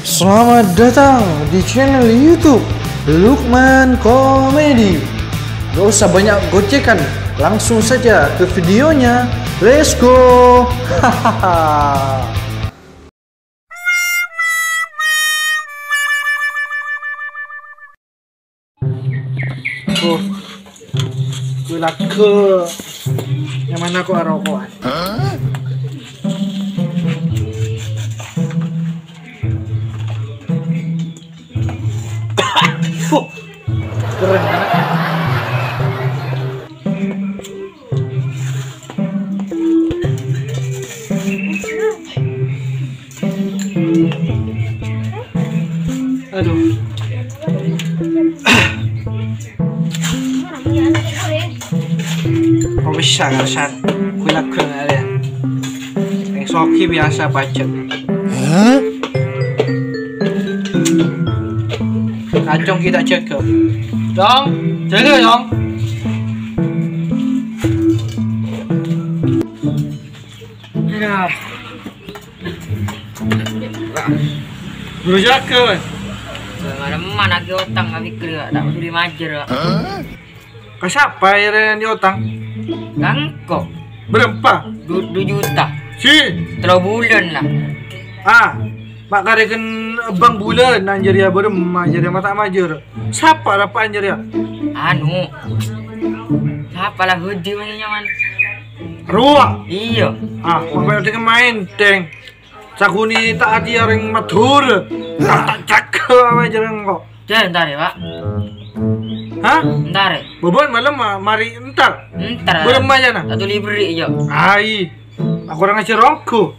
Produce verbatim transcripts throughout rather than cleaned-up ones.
Selamat datang di channel YouTube Lukman Comedy. Gak usah banyak gocekan, langsung saja ke videonya. Let's go. Hahaha. Oh, gue lagu. Yang mana kok arokokan? Fuh, keren banget. Aduh. Kok bisa nggak usah kula-kula ya? Yang sogi biasa pacet. Kacung kita jaga. Dong, jaga dong. Ya. Guru jaga, Mas. Mana mana lagi utang nggak pikir, Kak. Tak peduli majer, Kak. Ka sapa yang diutang? Ka engko'. Berempa? Du-, du juta. Si. Tello bulan lah. Ah, mak kareken bang bulan anjir ya, beremma anjir ya, mata majur. Sapa rapan anjir ya? Anu. Sapa lah Hudi mana nyaman? Rowa. Iya. Ah, mak berarti main, Teng. Saguni ta' adi oreng Madhurâ. Ta' jaga apa jeneng kok. Dâ, entar ya, Pak. Hah? Entar ya. Bobon malam ma-, mari entar. Entar. Belum aja nah. Satu libri, iya. Ai. Aku orang aja rongko.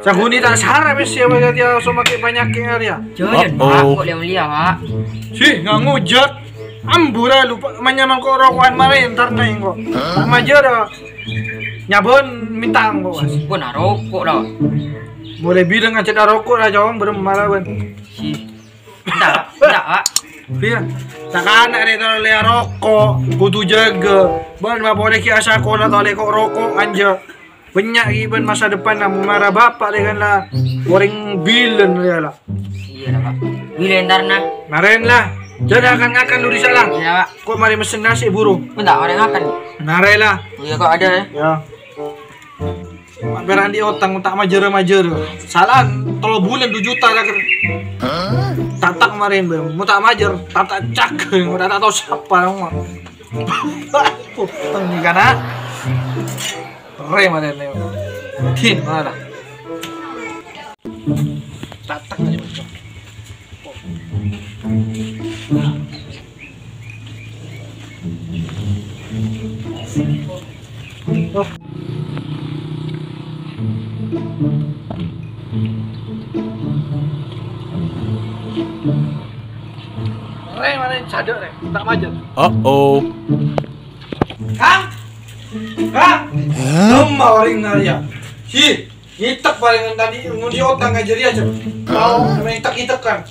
Saguni ta' sara wis ya, wis ya, so make penyakit hari ya. Jangan, Pak. Kok liam-liam, Pak? Sih, nggak ngujak. Ambura lupa manyamang kok rokokan mare entar naik kok. Tak majer, Nyabon minta angko, Mas. Pun aroko lah. Mulai bilang ngajak aroko lah, Cong, berem malah, Wan. Si. Enggak, enggak, Pak. Iya. Sakana' rè tolè aroko, kudu jaga. Ban ma' polè ki asakola tolè kok roko anja. Banyak ki ban masa depan namu mara bapak dengan lah. Orèng bilen ya lah. Iya lah, Pak. Bilen entar nah. Maren lah. Jadi akan ngakan dulu salah. Iya, Pak. Kok mari mesen nasi buru? Enggak, mari ngakan. Nare lah. Iya, kok ada ya? Ya. Mak berang di otang tak majer-majer. Salah tello bulan dua juta lah ker. Tatak kemarin, Bang. Mau tak majer, tatak cak. Udah tak tahu siapa, Bang. Utang nih, kan, ah? Re, maren, nih. Din, mana? Tatak aja, Bang. Re, mare cedek, Re. Tak majer. Uh-oh. Kang! Kang! Hah? Lemah orang nari ya. Si, ngitek paling tadi, ngundi otang aja dia, Cep. Mau main tak-itek, Kang.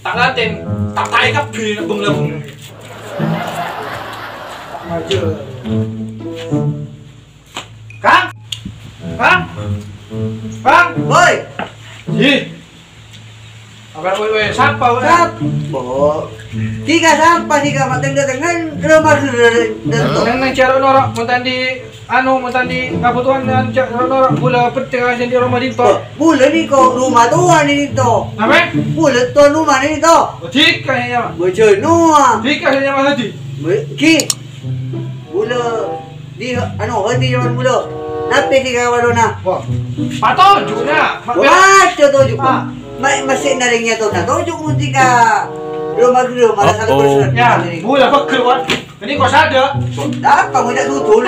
Tak ngaten, tak tae kabeh nang beng-labeng. Maju. Kang! Kang! Kang! Woi! Hi! Apa, woi, woi, sapa, woi? Sapa? Tiga sapa, tiga mateng datengan, rumah dulu. Neng, neng, caro noro, mau tadi Anu, mon tadi kabutuhan dan cek rono bula petteng aja di rumah dinto. Oh, bula niko rumah tuan ini to. Apa? Bula tuan rumah ini to. Oh, tiga ya, Mas. Bojo Noah. Tiga ya, Mas Haji. Ki. Bula di, anu, hati jaman bula. Nape di kawan dona? Wah. Patoju na. Wah, patoju. Ah. Ma-, masih naringnya to, nah, toju mun tiga. Rumah gede, malah satu persen. Ya, bula pegel, Wan. Ini kok sadar? Apa mau cak tutul?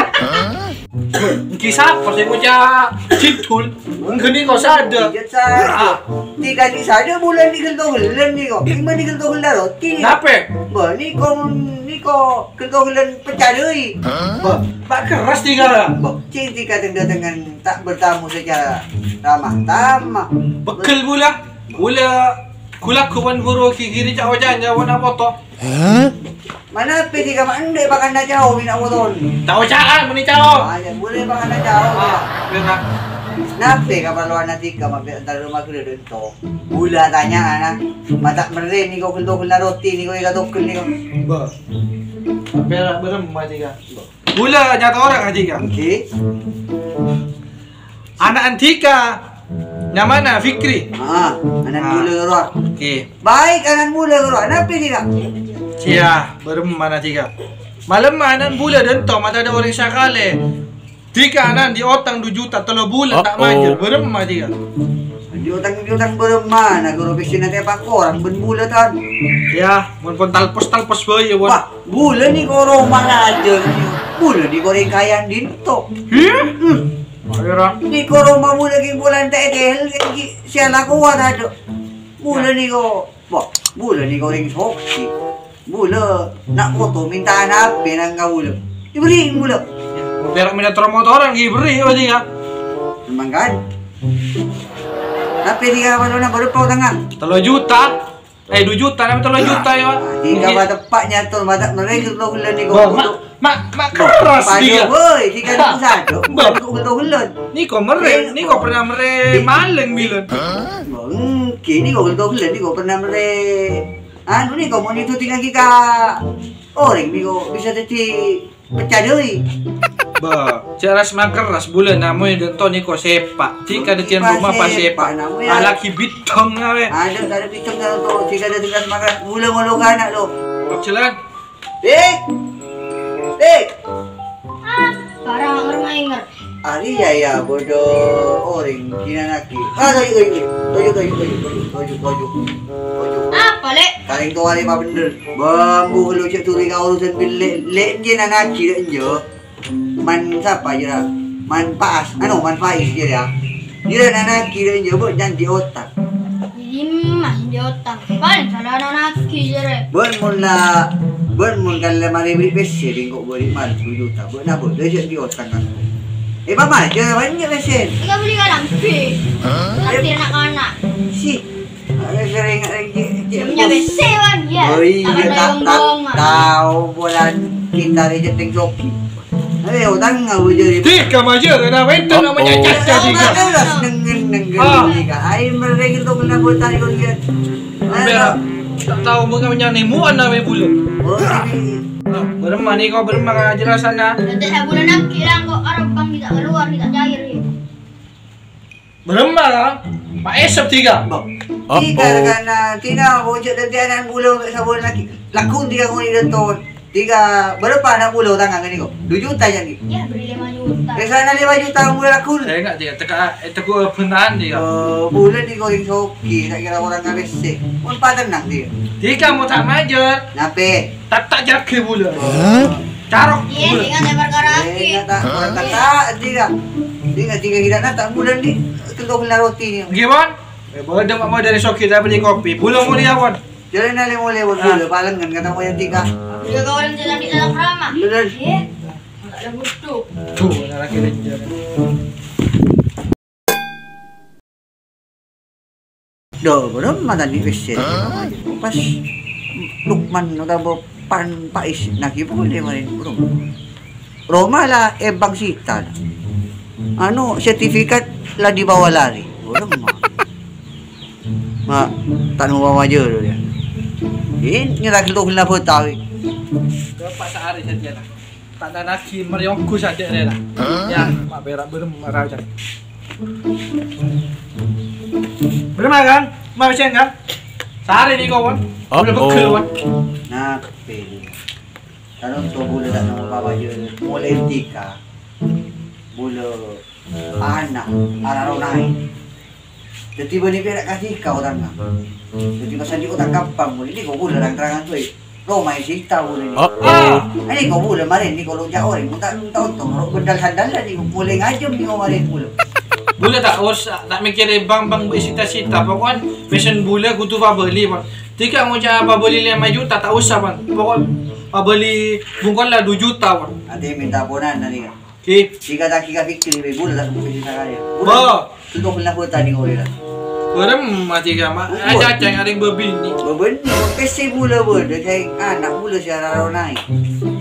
Engki sapa sih mau cak jidul? Engki ini kok sadar? Tiga di sadar bulan di gento bulan nih kok. Lima di gento bulan roti nih. Kenapa? Bah, ini kok, ini kok gento bulan pecah deh. Bah, Pak keras tiga lah. Bah, cinti kadang datangan tak bertamu secara ramah tamah. Bekel pula. Gula, gula kuman buru gigiri cak wajan jawan apa to? Manabi dhika ma' endâ' pakanna cao bina' motor? Cao ca'an, meni cao. Ah, ya, bulâ pakanna cao, ya. Bira. Nabi kaparlowanna dhika ma' bi' antara rumah gede dento? Bulâ tanya ana. Mata' merre niko gento gella roti niko ila togel niko. Bâ. Bira berem ma dhika. Bulâ nyata orang aja kan? Oke. Anak andika. Nyamana Fikri? Ah, anak Ah. bulâ rowa. Oke. Baik, anak bulâ rowa. Nabi dhika? Iya, berem mana dhika? Malem anak bulâ dento mata ada orang sakale. Dhika anak di otang dua juta, tello bulâ tak Uh-oh. majâr. Berem ma dhika? Di otang, di otang berem mana? Guru pèssèna teppa' korang bân bulâ tan. Ya, mon pon talpos-talpos bâi ya, Bon. Wah, bulâ niko roma rajâ. Bulâ niko rèng kaya dhinto. Hih? Hmm. Ayo, Ra. Niko roma bulâ ki bulan tedel ki siala kuat aduh. Bulâ niko, wah, bulâ niko rèng soksi. Bulâ, na' poto mènta nabi nang ka bulâ. Èberri' bulâ. Bira mènta tro motoran, èberri' ya, berarti ya. Memang kan? Tapi dia baru nak baru potong kan? Tello juta. Eh, dua juta, nama tello juta ya, Pak? Tiga Mungkin mata pak nyator, mata mereka lo gula ni Bah, kau mak, mak, mak keras Pajo, dia. Woi, tiga ribu satu. Bah. Kau gula gula. Ni kau mere, Eh, ni kau pernah mere Di- maling bilang. Mungkin ni kau gula gula, ni kau pernah mere. Anu ni kau mau nituti lagi ka orang ni kau bisa jadi pecah doi. Bah, jelas makeras bulan namoy dento niko sepak. Jika ada tiang rumah pas sepak. Namoy Ah, lagi bidong ngawe. Ada tak ada bidong kalau tu. Jika ada tugas makeras, mula mulu anak tu. Jalan. Dik. Dik. Ah, barang orang main ngerti. Ari ya ya bodoh orang kina lagi. Ah, toyo toyo toyo toyo toyo toyo toyo toyo toyo. Apa lek? Kaling tua lima bener. Bambu kalau cek turi kau urusan bil lek lek dia nak ngaji lek enjo. Man sapa jera? Man Paas, anu Man Faiz jera. Jera nak ngaji lek enjo bok janji otak. Jadi mah janji otak. Paling salah nak ngaji jera. Bon mun la, bon mun kan lima ribu pese bingkok beri mal sepuluh juta. Bon apa? Dia jadi otak kan. Eh, apa aja banyak pese. Enggak beli kalampi. Kalampi anak-anak. Si. Ada sering ada je je. Punya bese wan ya. Oh iya, tak tak tahu bulan kita ada jetting sopi. Ayo utang nggak bujur itu. Di kamaja ada wenten namanya caca di. Keras nengen nengen Ah. Di ka. Ayo mereka itu kena buat tadi kau lihat. Ayo. Biar tak tahu mau kami nyani muan namanya bulan. Oh, ini. Ah, beremah ni kau beremah kan jelasan nah. Nanti saya bulan nanti lah kok arep bang kita keluar kita cair ya. Beremma la? Pak Esep tiga. Bang. Oh, Tiga oh. Karena tina bocok dan tianan bulo sampai sabun lagi. Lakun tiga kali dan ton. Tiga berapa anak bulo tangan kan niko? Dua juta jadi. Ya beri lima juta. Ke sana lima juta bulo lakun. Saya enggak tiga. Teka itu gua benahan tiga. Oh, bulan di goreng soki. Tak kira orang habis sih. Pun paten nak dia. Tiga mau tak major. Nape? Tak tak jaga bulan. Hah? Carok. Iya, ingat ya perkara Eh, lagi. Enggak tak, orang tak tak, tiga. Tiga, tiga tidak nak tak bulan di. Tentu kena roti ni. Gimana? Eh, boleh dong mau dari soki saya beli kopi. Bulan mulia wan. Jalan nale mulai wan Ah. bulan palengan kata mau yang tiga. Udah kau orang jalan di dalam ramah. Bulan. Iya. Enggak ada butuh. Tuh, ada lagi rencana. Do, bro, mata di wis ya. Pas Lukman utawa Pan Pais nagi boleh main bro. Roma la ebang sita. Anu sertifikat la dibawa lari. Bro, ma. Ma, tanu mama aja dulu ya. Ini nyerah lo kena betawi. Bapak sehari saja lah. Tak ada lagi meriongku saja rela. Ya, mak berak belum marah aja. Belum kan? Mau siang kan? Sehari nih kawan. Udah pegel kan? Nah, pilih. Kalau untuk boleh tak nama bapak je, mulai tika, boleh anak, anak ronai. Jadi bani perak kasih kau tangga. Jadi pas di otak kampang, ini kau boleh terang-terangan tuh. Roma sih tahu ni. Oh, Ah, oh. Ini kau boleh marin ni kalau jauh ni, muta muta untung, rok bendal sandal ni, boleh ngajem ni kau marin boleh. Boleh tak, Os? Tak mikir bang bang bersita-sita, pokoknya fashion boleh kudu pabeli, Bang. Tiga ngucap pabeli lima juta, tak usah, Bang. Pokoknya pabeli bungkol lah dua juta, Bang. Nanti minta ponan tadi kan. Oke. Tiga tak kira pikir lebih boleh lah, bukan kita kaya. Bo. Itu kau pernah buat tadi kau ya. Bârâmma, Cik, ya, Ma'. Bârâmma. Aja ceng arèng bâbinè'. Bâbinè', pèssè bulâ bâdâ, ceng ana' bulâ sè araro naè'.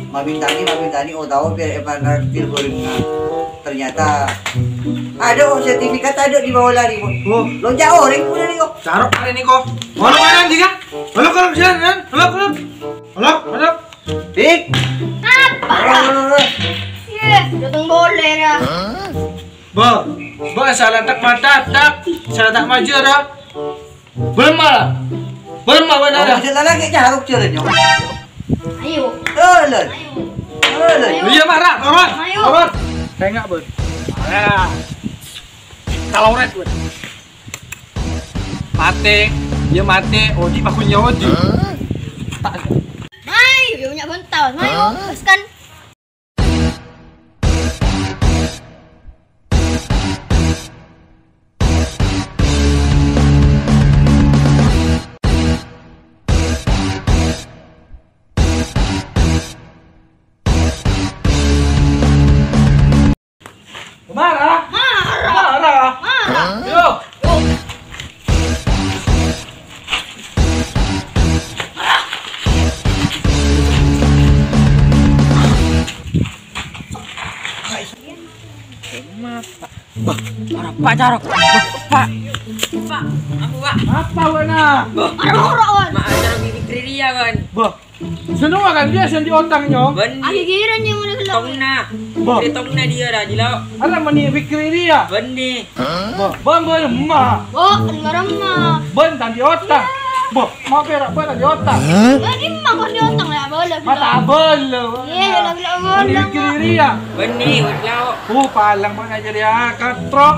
Mabintani, mabintani, otabâ pèra' èpanraktir bârângnga. Ternyata ada kok sertifikat ada di bawah lari, kok. Oh. Lonjak orèng bulâ nèko. Carok arè nèko. Ono mana, Cik, ya? Halo, halo, silakan, halo, halo. Halo, halo. Dik. Apa? Halo, halo, halo. Yeh, dateng boleh ya. Bâ, bâ, sala tak mata tak, sala tak maju ra. Bârâmma. Bârâmma bâ'na ra. Ayo. Jalan. Jalan. Ayo. Iya, marah, turun. Ayo. Turun. Tengok, Bun. Ah. Kalau red, Bun. Mate, ya mate, odi pakun ya odi. Tak. Mai, ya punya bantal. Ayo, teruskan. Marah? Marah. Marah. Marah. Yo. Yo. Bah, Pak, Pak, Pak. Pak, aku, Pak. Apa, Wan? Bah, aro, aro, Wan. Ma' acara bibit Riri ya, Wan. Bah, sè nowa kan dia sè anḍi' otang, Nyong. Bânnè. Akhirnya, Nyong, udah gelap. Tongna. Bah. Di tongna dia, Radhi, lo. Arapa mani bibit Riri ya? Bânnè. Bah, bân, bân, emma. Oh, bân, bân, emma. Bân, ta' anḍi' otang. Bah, ma' pèra' bân anḍi' otang. Bân, emma, kok anḍi' otang, ya, boleh. Ma' ta' boleh. Iya, ya, boleh, boleh. Mani bibit Riri ya? Bânnè, wis, lo. Oh, palang, Pak, ngajar ya, katrok.